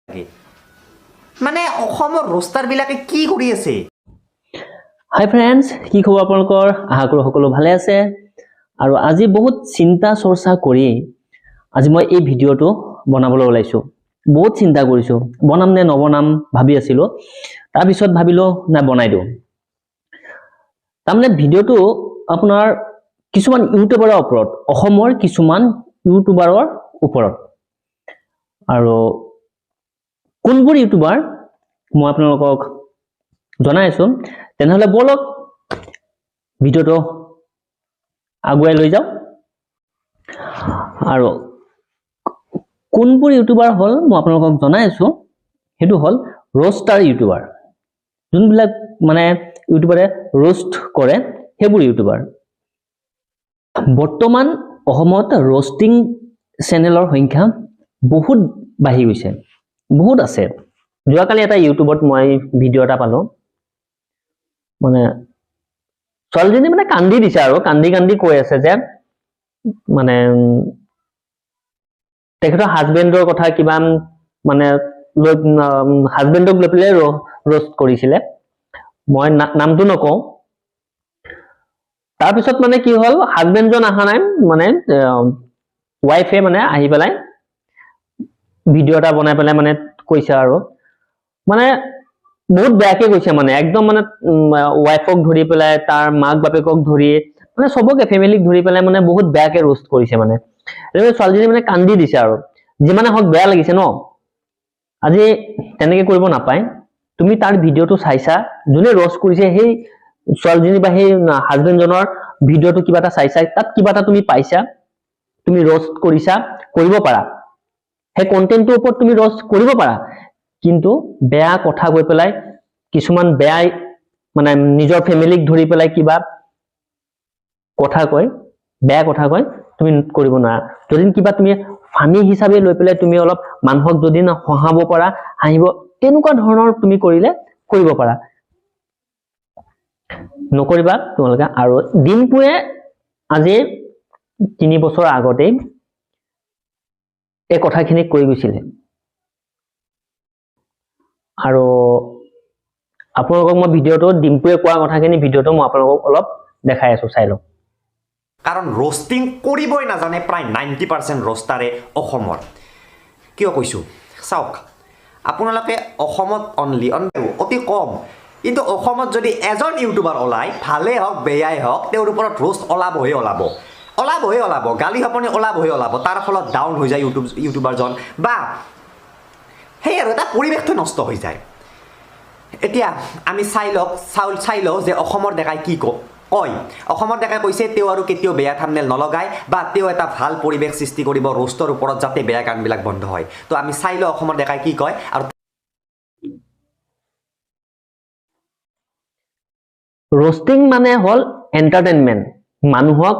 লাগে। মানে অসমৰ ৰোষ্টাৰবিলাকে কি কৰি আছে? হাই ফ্ৰেণ্ডছ, কি খবৰ আপোনালোকৰ? আশা কৰোঁ সকলো ভালে আছে। আৰু আজি বহুত চিন্তা চৰ্চা কৰি আজি মই এই ভিডিঅ'টো বনাবলৈ ওলাইছোঁ। বহুত চিন্তা কৰিছোঁ, বনাম নে নবনাম ভাবি আছিলোঁ। তাৰপিছত ভাবিলোঁ, নাই, বনাই দিওঁ। তাৰমানে ভিডিঅ'টো আপোনাৰ কিছুমান ইউটিউবাৰৰ ওপৰত, অসমৰ কিছুমান ইউটিউবাৰৰ ওপৰত। আৰু কোনবোৰ ইউটিউবাৰ মই আপোনালোকক জনাই আছোঁ। তেনেহ'লে ব'লক, ভিডিঅ'টো আগুৱাই লৈ যাওঁ। আৰু কোনবোৰ ইউটিউবাৰ হ'ল মই আপোনালোকক জনাই আছোঁ। সেইটো হ'ল ৰ'ষ্টাৰ ইউটিউবাৰ, যোনবিলাক মানে ইউটিউবাৰে ৰ'ষ্ট কৰে, সেইবোৰ ইউটিউবাৰ। বৰ্তমান অসমত ৰ'ষ্টিং চেনেলৰ সংখ্যা বহুত বাঢ়ি গৈছে, বহুত আছে। যোৱাকালি এটা ইউটিউবত মই ভিডিঅ' এটা পালোঁ। মানে ছোৱালীজনী মানে কান্দি দিছে আৰু কান্দি কান্দি কৈ আছে যে মানে তেখেতৰ হাজবেণ্ডৰ কথা কিবা মানে লৈ, হাজবেণ্ডক লৈ পেলাই ৰ'ষ্ট কৰিছিলে। মই নামটো নকওঁ। তাৰপিছত মানে কি হ'ল, হাজবেণ্ডজন অহা নাই, মানে ৱাইফে মানে আহি পেলাই ভিডিঅ' এটা বনাই পেলাই মানে কৈছে আৰু মানে বহুত বেয়াকে কৈছে। মানে একদম মানে ৱাইফক ধৰি পেলাই, তাৰ মাক বাপেকক ধৰি, মানে চবকে ফেমিলিক ধৰি পেলাই মানে বহুত বেয়াকে ৰোষ্ট কৰিছে। মানে এইটো ছোৱালীজনী মানে কান্দি দিছে। আৰু যিমানে হওক বেয়া লাগিছে ন। আজি তেনেকে কৰিব নাপায়। তুমি তাৰ ভিডিঅ'টো চাইছা, যোনে ৰ'ষ্ট কৰিছে সেই ছোৱালীজনী বা সেই হাজবেণ্ডজনৰ ভিডিঅ'টো কিবা এটা চাইছা, তাত কিবা এটা তুমি পাইছা, তুমি ৰ'ষ্ট কৰিছা, কৰিব পাৰা। সেই কণ্টেণ্টটোৰ ওপৰত তুমি ৰ'ষ্ট কৰিব পাৰা। কিন্তু বেয়া কথা কৈ পেলাই, কিছুমান বেয়াই মানে নিজৰ ফেমিলিক ধৰি পেলাই কিবা কথা কয়, বেয়া কথা কয়, তুমি কৰিব নোৱাৰা। যদি কিবা তুমি ফানি হিচাপে লৈ পেলাই তুমি অলপ মানুহক যদি হহাব পাৰা, হাঁহিব, তেনেকুৱা ধৰণৰ তুমি কৰিলে কৰিব পাৰা। নকৰিবা তোমালোকে। আৰু ডিম্পুৱে আজি 3 বছৰ আগতেই এই কথাখিনি কৈ গৈছিলে। আৰু আপোনালোকক মই ভিডিঅ'টো, ডিম্পুৱে কোৱা কথাখিনি ভিডিঅ'টো মই আপোনালোকক অলপ দেখাই আছো, চাই লওক। কাৰণ ৰ'ষ্টিং কৰিবই নাজানে প্ৰায় 90% ৰ'ষ্টাৰে অসমৰ। কিয় কৈছোঁ চাওক আপোনালোকে। অসমত অনলি অন অতি কম, কিন্তু অসমত যদি এজন ইউটিউবাৰ ওলায়, ভালেই হওক বেয়াই হওক, তেওঁৰ ওপৰত ৰ'ষ্ট ওলাবহে ওলাব, ওলাবহে ওলাব, গালি শপনি ওলাবহে ওলাব। তাৰ ফলত ডাউন হৈ যায় ইউটিউবাৰজন বা সেই আৰু এটা পৰিৱেশটো নষ্ট হৈ যায়। এতিয়া আমি চাই লওক, চাই লওঁ যে অসমৰ ডেকাই কি কয়। অসমৰ ডেকাই কৈছে, তেওঁ আৰু কেতিয়াও বেয়া থামনেল নলগায় বা তেওঁ এটা ভাল পৰিৱেশ সৃষ্টি কৰিব ৰোষ্টৰ ওপৰত, যাতে বেয়া গানবিলাক বন্ধ হয়। তো আমি চাই লওঁ অসমৰ ডেকাই কি কয় আৰু ৰ'ষ্টিং মানে হ'ল এণ্টাৰটেইনমেণ্ট, মানুহক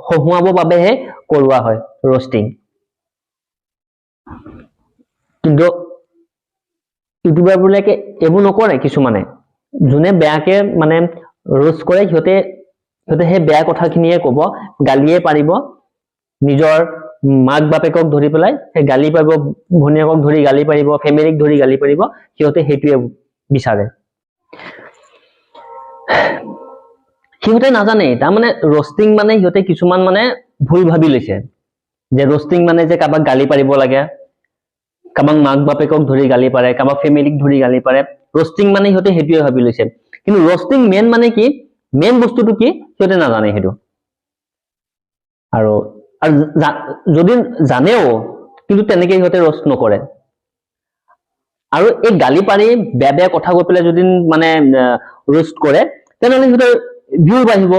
হহুৱাবৰ বাবেহে কৰোৱা হয় ৰ'ষ্টিং। কিন্তু ইউটিউবাৰবিলাকে এইবোৰ নকৰে। কিছুমানে যোনে বেয়াকে মানে ৰোষ্ট কৰে, সিহঁতে সেই বেয়া কথাখিনিয়ে ক'ব, গালিয়ে পাৰিব। নিজৰ মাক বাপেকক ধৰি পেলাই সেই গালি পাৰিব, ভনীয়েকক ধৰি গালি পাৰিব, ফেমিলিক ধৰি গালি পাৰিব। সিহঁতে সেইটোৱে বিচাৰে। সিহঁতে নাজানে। তাৰমানে ৰ'ষ্টিং মানে সিহঁতে কিছুমান মানে ভুল ভাবি লৈছে যে ৰ'ষ্টিং মানে যে কাৰোবাক গালি পাৰিব লাগে, কাৰোবাক মাক বাপেকক ধৰি গালি পাৰে, কাৰোবাক ফেমিলিক ধৰি গালি পাৰে। ৰ'ষ্টিং মানে সিহঁতে সেইটোৱে ভাবি লৈছে। কিন্তু ৰ'ষ্টিং মেইন মানে কি, মেইন বস্তুটো কি, সিহঁতে নাজানে সেইটো। আৰু যদি জানেও, কিন্তু তেনেকে সিহঁতে ৰ'ষ্ট নকৰে। আৰু এই গালি পাৰি, বেয়া বেয়া কথা কৈ পেলাই যদি মানে ৰোষ্ট কৰে, তেনেহ'লে সিহঁতৰ ভিউ বাঢ়িব।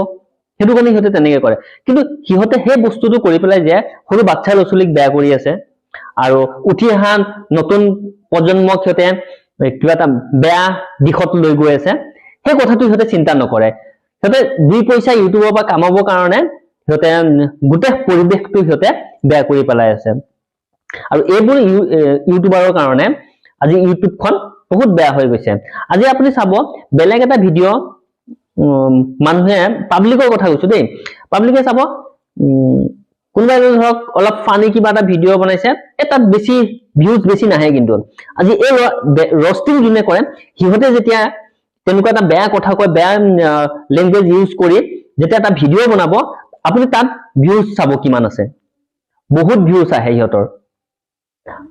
সেইটো কাৰণে সিহঁতে তেনেকে কৰে। কিন্তু সিহঁতে সেই বস্তুটো কৰি পেলাই যে সৰু বাচ্ছা ল'ৰা ছোৱালীক বেয়া কৰি আছে আৰু উঠি অহা নতুন প্ৰজন্মক সিহঁতে কিবা এটা বেয়া দিশত লৈ গৈ আছে, সেই কথাটো সিহঁতে চিন্তা নকৰে। সিহঁতে দুই পইচা ইউটিউবৰ পৰা কামাবৰ কাৰণে সিহঁতে গোটেই পৰিৱেশটো সিহঁতে বেয়া কৰি পেলাই আছে। আৰু এইবোৰ ইউটিউবাৰৰ কাৰণে আজি ইউটিউবখন বহুত বেয়া হৈ গৈছে। আজি আপুনি চাব, বেলেগ এটা ভিডিঅ' মানুহে, পাব্লিকৰ কথা কৈছো দেই, পাব্লিকে চাব। কোনোবাই এজনে ধৰক অলপ ফানি কিবা এটা ভিডিঅ' বনাইছে, এই তাত বেছি ভিউজ বেছি নাহে। কিন্তু আজি এই ৰষ্টিং যোনে কৰে, সিহঁতে যেতিয়া তেনেকুৱা এটা বেয়া কথা কয়, বেয়া লেংগুৱেজ ইউজ কৰি যেতিয়া এটা ভিডিঅ' বনাব, আপুনি তাত ভিউজ চাব কিমান আছে, বহুত ভিউজ আহে সিহঁতৰ।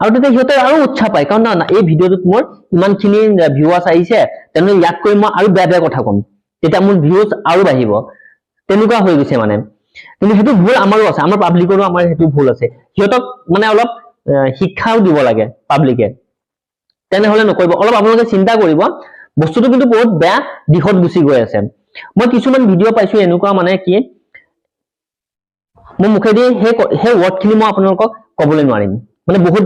আৰু তেতিয়া সিহঁতে আৰু উৎসাহ পায়, কাৰণ না এই ভিডিঅ'টোত মোৰ ইমানখিনি ভিউৱাৰ্ছ আহিছে, তেনেহ'লে ইয়াতকৈ মই আৰু বেয়া বেয়া কথা ক'ম, তেতিয়া মোৰ ভিউজ আৰু বাঢ়িব। তেনেকুৱা হৈ গৈছে মানে। কিন্তু সেইটো ভুল আমাৰো আছে, আমাৰ পাব্লিকৰো আমাৰ সেইটো ভুল আছে। সিহঁতক মানে অলপ শিক্ষাও দিব লাগে পাব্লিকে, তেনেহ'লে নকৰিব। অলপ আপোনালোকে চিন্তা কৰিব, বস্তুটো কিন্তু বহুত বেয়া দিশত গুচি গৈ আছে। মই কিছুমান ভিডিঅ' পাইছো এনেকুৱা, মানে কি মোৰ মুখেদি সেই ৱৰ্ডখিনি মই আপোনালোকক ক'বলৈ নোৱাৰিম, মানে বহুত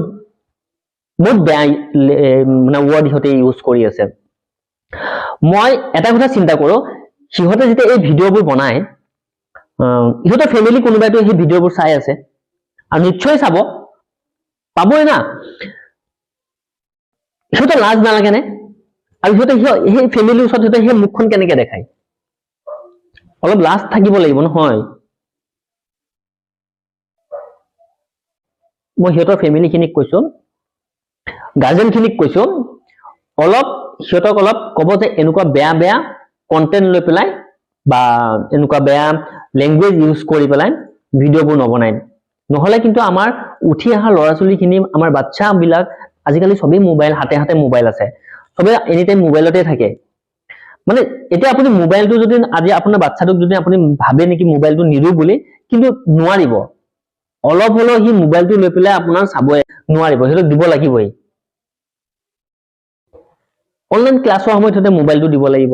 বহুত বেয়া মানে ৱৰ্ড সিহঁতে ইউজ কৰি আছে। মই এটা কথা চিন্তা কৰো, সিহঁতে যেতিয়া এই ভিডিঅ'বোৰ বনায়, ইহঁতৰ ফেমিলি কোনোবাইতো সেই ভিডিঅ'বোৰ চাই আছে, আৰু নিশ্চয় চাব পাবই না। সিহঁতৰ লাজ নালাগেনে? আৰু সিহঁতে সেই ফেমিলিৰ ওচৰত সিহঁতে সেই মুখখন কেনেকে দেখায়? অলপ লাজ থাকিব লাগিব নহয়। মই সিহঁতৰ ফেমিলিখিনিক কৈছো, গাৰ্জেনখিনিক কৈছো, অলপ সিহঁতক অলপ ক'ব যে এনেকুৱা বেয়া বেয়া কণ্টেণ্ট লৈ পেলাই বা এনেকুৱা বেয়া লেংগুৱেজ ইউজ কৰি পেলাই ভিডিঅ'বোৰ নবনায়। নহ'লে কিন্তু আমাৰ উঠি অহা ল'ৰা ছোৱালীখিনি, আমাৰ বাচ্ছাবিলাক আজিকালি চবেই মোবাইল, হাতে হাতে মোবাইল আছে, চবেই এনি টাইম মোবাইলতে থাকে। মানে এতিয়া আপুনি মোবাইলটো যদি আজি আপোনাৰ বাচ্ছাটোক যদি আপুনি ভাবে নেকি মোবাইলটো নিদো বুলি, কিন্তু নোৱাৰিব। অলপ হ'লেও সি মোবাইলটো লৈ পেলাই আপোনাৰ চাবই নোৱাৰিব, সিহঁতক দিব লাগিবই। অনলাইন ক্লাছৰ সময়ত সিহঁতে মোবাইলটো দিব লাগিব।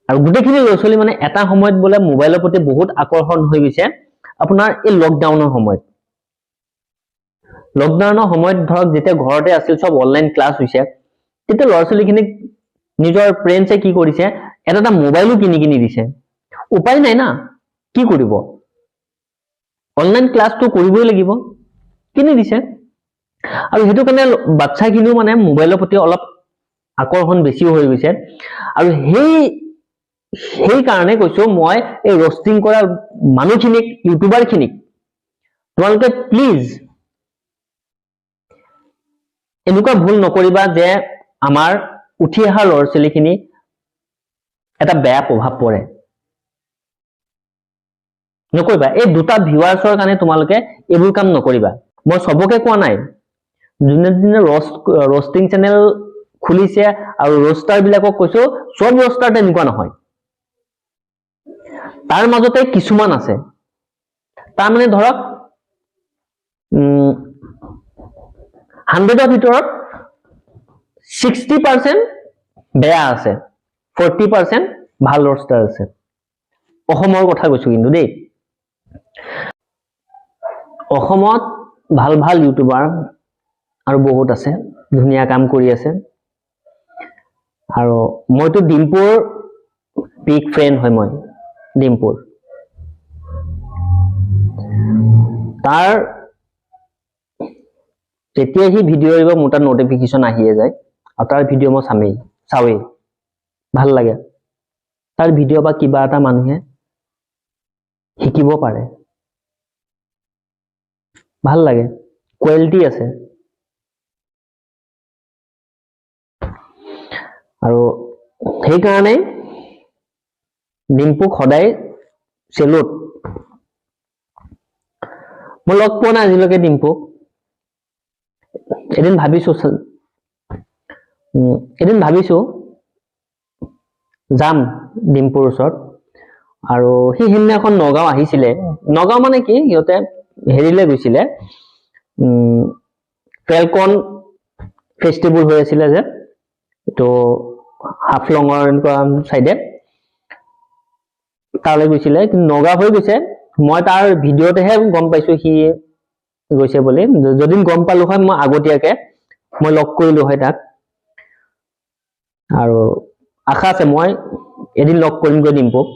আৰু গোটেইখিনি ল'ৰা ছোৱালী মানে এটা সময়ত বোলে মোবাইলৰ প্ৰতি বহুত আকৰ্ষণ হৈ গৈছে আপোনাৰ এই লকডাউনৰ সময়ত। লকডাউনৰ সময়ত ধৰক যেতিয়া ঘৰতে আছিল, চব অনলাইন ক্লাছ হৈছে, তেতিয়া ল'ৰা ছোৱালীখিনিক নিজৰ পেৰেণ্টছে কি কৰিছে, এটা এটা মোবাইলো কিনি কিনি দিছে। উপায় নাই না, কি কৰিব, অনলাইন ক্লাছটো কৰিবই লাগিব, কিনি দিছে। আৰু সেইটো কাৰণে বাচ্ছাখিনিও মানে মোবাইলৰ প্ৰতি অলপ আকৰ্ষণ বেছিও হৈ গৈছে। আৰু সেইকাৰণে কৈছো মই এই ৰষ্টিং কৰা মানুহখিনিক, ইউটিউবাৰখিনিক, তোমালোকে প্লিজ এনেকুৱা ভুল নকৰিবা যে আমাৰ উঠি অহা ল'ৰা ছোৱালীখিনি এটা বেয়া প্ৰভাৱ পৰে। নকৰিবা। এই দুটা ভিউৱাৰ্ছৰ কাৰণে তোমালোকে এইবোৰ কাম নকৰিবা। মই চবকে কোৱা নাই, যোনে যোনে ৰষ্টিং চেনেল খুলিছে আৰু ৰষ্টাৰ বিলাকক কৈছো, চব ৰষ্টাৰ তেনেকুৱা নহয়, তাৰ মাজতে কিছুমান আছে। তাৰমানে ধৰক 100ৰ ভিতৰত 60% বেয়া আছে, 40% ভাল ৰষ্টাৰ আছে। অসমৰ কথা কৈছো কিন্তু দেই। অসমত ভাল ভাল ইউটিউবাৰ আৰু বহুত আছে, ধুনীয়া কাম কৰি আছে। আৰু মইতো ডিম্পুৰ বিগ ফ্ৰেণ্ড হয়, মই ডিম্পুৰ। তাৰ যেতিয়া সি ভিডিঅ' দিব, মোৰ তাত নটিফিকেশ্যন আহিয়ে যায়, আৰু তাৰ ভিডিঅ' মই চাওঁৱেই, ভাল লাগে। তাৰ ভিডিঅ' বা কিবা এটা মানুহে শিকিব পাৰে, ভাল লাগে, কোৱালিটি আছে। আৰু সেইকাৰণে ডিম্পুক সদায় চেলুট। মই লগ পোৱা নাই আজিলৈকে ডিম্পুক, এদিন ভাবিছো, এদিন ভাবিছো যাম ডিম্পুৰ ওচৰত। আৰু সি সিদিনাখন নগাঁও আহিছিলে। নগাঁও মানে কি, সিহঁতে হেৰিলৈ গৈছিলে, ফেলকন ফেষ্টিভেল হৈ আছিলে যে, এইটো হাফলঙৰ এনেকুৱা চাইডে, তালৈ গৈছিলে। কিন্তু নগাঁও হৈ গৈছে, মই তাৰ ভিডিঅ'তেহে গম পাইছো সি গৈছে বুলি। যদি গম পালো হয় মই আগতীয়াকে মই লগ কৰিলো হয় তাক। আৰু আশা আছে মই এদিন লগ কৰিমগৈ ডিম্পুক।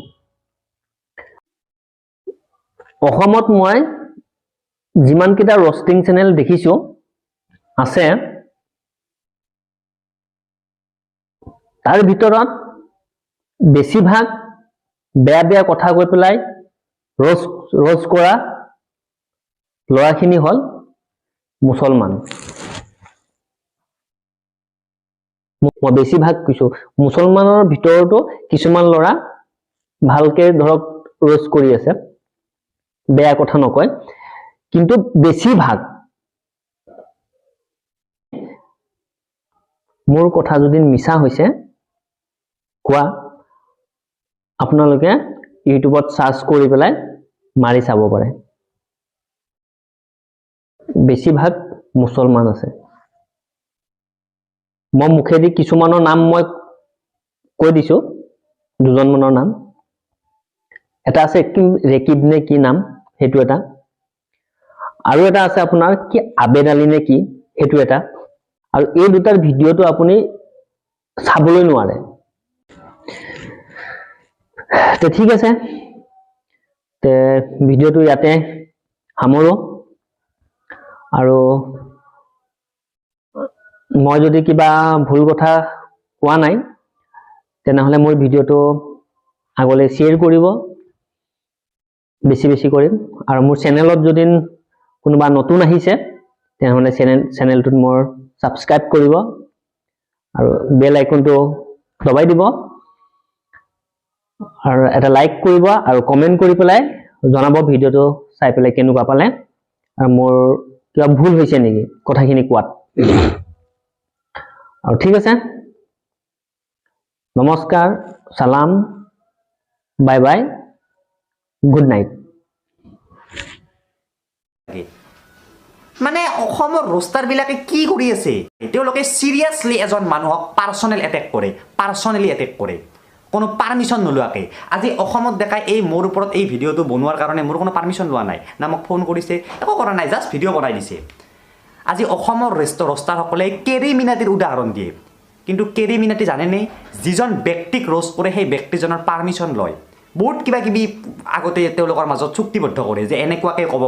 অসমত মই যিমানকেইটা ৰষ্টিং চেনেল দেখিছো আছে, তাৰ ভিতৰত বেছিভাগ বেয়া বেয়া কথা কৈ পেলাই ৰ'ষ্ট কৰা ল'ৰাখিনি হ'ল মুছলমান। মই বেছিভাগ কৈছো, মুছলমানৰ ভিতৰতো কিছুমান ল'ৰা ভালকে ধৰক ৰ'ষ্ট কৰি আছে, বেয়া কথা নকয়, কিন্তু বেছিভাগ, মোৰ কথা যদি মিছা হৈছে কোৱা, আপোনালোকে ইউটিউবত চাৰ্চ কৰি পেলাই মাৰি চাব পাৰে, বেছিভাগ মুছলমান আছে। মই মুখেদি কিছুমানৰ নাম মই কৈ দিছো, দুজনমানৰ নাম। এটা আছে কি ৰেকিব নে কি নাম, সেইটো এটা, আৰু এটা আছে আপোনাৰ কি আবেদ আলী নে কি, সেইটো এটা। আৰু এই দুটাৰ ভিডিঅ'টো আপুনি চাবলৈ নোৱাৰে। তে ঠিক আছে, তে ভিডিঅ'টো ইয়াতে সামৰো। আৰু মই যদি কিবা ভুল কথা কোৱা নাই, তেনেহ'লে মোৰ ভিডিঅ'টো আগলৈ শ্বেয়াৰ কৰিব, বেছি বেছি কৰিম। আৰু মোৰ চেনেলত যদি কোনোবা নতুন আহিছে, তেনেহ'লে চেনেলটোত মোৰ ছাবস্ক্ৰাইব কৰিব আৰু বেল আইকনটো দবাই দিব আৰু এটা লাইক কৰিব আৰু কমেণ্ট কৰি পেলাই জনাব ভিডিঅ'টো চাই পেলাই কেনেকুৱা পালে আৰু মোৰ কিবা ভুল হৈছে নেকি কথাখিনি কোৱাত। আৰু ঠিক আছে, নমস্কাৰ, চালাম, বাই বাই, গুড নাইট। লাগে। মানে অসমৰ ৰোষ্টাৰবিলাকে কি কৰি আছে? তেওঁলোকে চিৰিয়াছলি এজন মানুহক পাৰ্চনেল এটেক কৰে, পাৰ্চনেলি এটেক কৰে, কোনো পাৰ্মিশ্যন নোলোৱাকৈ। আজি অসমত দেখাই এই মোৰ ওপৰত এই ভিডিঅ'টো বনোৱাৰ কাৰণে মোৰ কোনো পাৰ্মিশ্যন লোৱা নাই, না মোক ফোন কৰিছে, একো কৰা নাই, জাষ্ট ভিডিঅ' বনাই দিছে। আজি অসমৰ ৰোষ্টাৰসকলে কেৰি মিনাটিৰ উদাহৰণ দিয়ে, কিন্তু কেৰি মিনাটি জানেনে, যিজন ব্যক্তিক ৰোষ্ট কৰে সেই ব্যক্তিজনৰ পাৰ্মিশ্যন লয়, বহুত কিবা কিবি আগতে তেওঁলোকৰ মাজত চুক্তিবদ্ধ কৰে যে এনেকুৱাকৈ ক'ব।